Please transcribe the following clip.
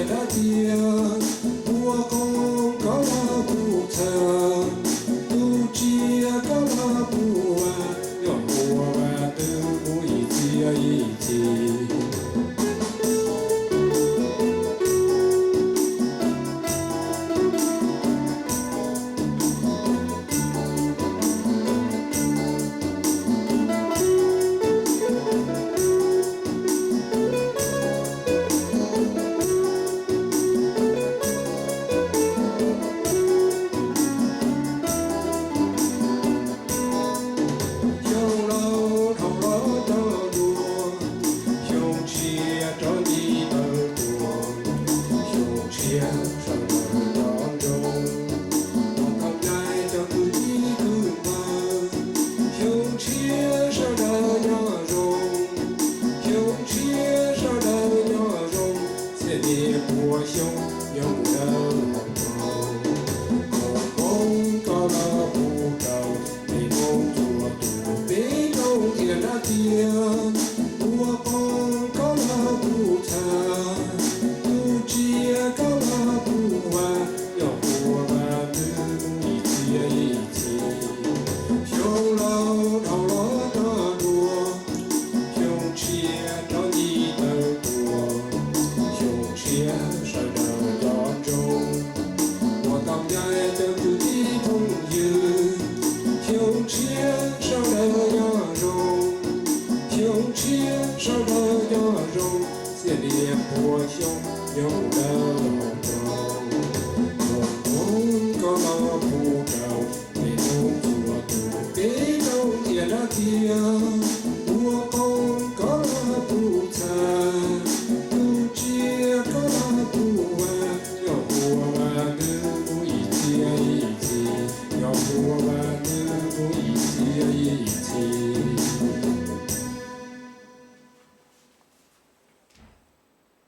dab txiag, npua qoob koj los puv txha, ntuj tsiab koj los puv vaj, yog npua vaj twg mus ib txhis ib txhis. Xyoo laus dhau los cog dua, xyoo tshiab rov nti taw tuaj, xyoo tshiab sawv daws cov nroog, ua tau ncaim cov kwv tij kwv npawg, xyoo tshiab sawv daws nyob zoo, xyoo tshiab sawv daws nyob zoo, txhiaj li puas xyoo nyob mus dawb hau. Koj hmoob koj los puv rau, peb hmoob txhua tus peb zoo tiag dab txiag, npua qoob koj los puv txha, ntuj tsiab koj los puv vaj, yog npua vaj twg mus ib txhis ib txhis. Xyoo laus dhau los cog dua, xyoo tshiab rov nti taw tuaj, xyoo tshiab sawv daws cov nroog, ua tau ncaim cov kwv tij phooj ywg, xyoo tshiab sawv daws nyob zoo, xyoo tshiab sawv daws nyob zoo, txhiaj li puas xyoo nyob mus dawb hau.